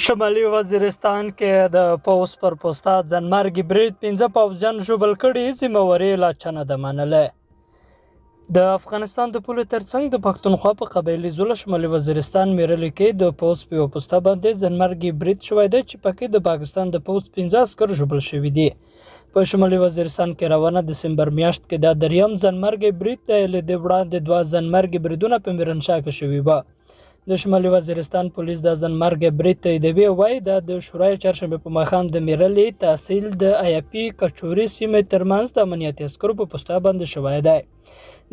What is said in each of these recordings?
شمالي وزیرستان کې د پوځ پر پوسته ځانمرګي برید، 5 پوځیان ژوبل کړي، ذمه واري لا چا نه ده منلې. د افغانستان د پولې ترڅنګ د پښتونخوا په قبایلي ضلع شمالي وزیرستان میرلي کې د پوځ په یوه پوسته باندې ځانمرګي برید شوی دی چې پکې د پاکستان د پوځ 5 عسکر ژوبل شوي دي. په شمالي وزیرستان کې روانه دسمبر میاشت کې دا دریم ځانمرګی برید دی. له دې وړاندې 2 ځانمرګي بریدونه په میرانشاه کې شوي وه. د شمالي وزیرستان پولیس دا ځانمرګی برید تاییدوي او وایي دا د شورای چهارشنبې په ماښام د میرلي تحصیل د ایاپي کچوري سیمې ترمنځ د امنیتي عسکرو په پوسته باندې شوی دی.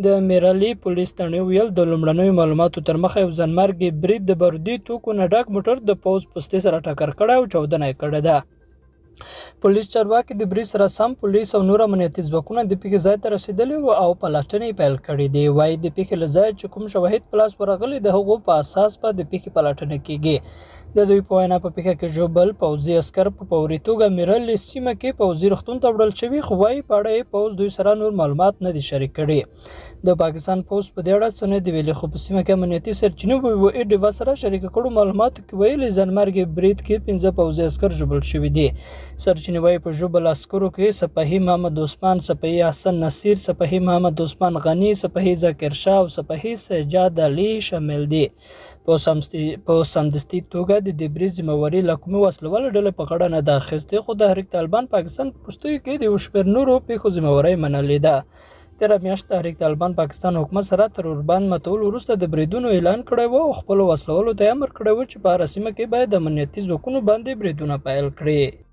د میرلي پولیس تڼې ویل د لومړنیو معلوماتو تر مخه یو ځانمرګي برید د بارودي توکو نه ډک موټر د پوځ پوستې سره ټکر کړی او چاودنه یې کړې ده. پولیس چارواکي د برید سره سم پولیس او نور امنیتي ځواکونه د پېښې ځای ته رسېدلي وو او پلټنې یې پیل کړې دي. وایي د پېښې له ځایه چې کوم شواهد په لاس ورغلي د هغو په اساس به د پېښې پلټنه کیږي. د دوی په وینا په پېښه کې ژوبل پوځي عسکر په فوري توګه میرلي سیمه کې پوځي روغتون ته وړل شوي، خو وایي په اړه یې پوځ دوی سره نور معلومات نه دي شریک کړي. د پاکستان پوځ په دې اړه څه نه دي ویلي، خو په سیمه کې امنیتي سرچینو وي او ای ډیوه سره شریک کړو معلوماتو کې ویلي ځانمرګي برید کې 5 پوځي عسکر ژوبل شوي دي. سرچینې وایي په ژوبل عسکرو کې سپاهي محمد عثمان، سپاهي حسن نصیر، سپاهي محمد عثمان غني، سپاهي ذاکر شاه او سپاهي سجاد علي شامل دي. په سمدستي توګه د دې برید ذمه واري لا کومې وسلهوالې ډلې په غاړه نه ده اخیستې، خو تحریک طالبان پاکستان په وروستیو کې د یو شمېر نورو پېښو ذمه واري منلې ده. تېره میاشت تحریک طالبان پاکستان حکومت سره تر اوربند ماتولو وروسته د بریدونو اعلان کړی و او خپلو وسلهوالو ته یې امر کړی و چې په هره سیمه کې باید امنیتي ځواکونو باندې بریدونه پیل کړي.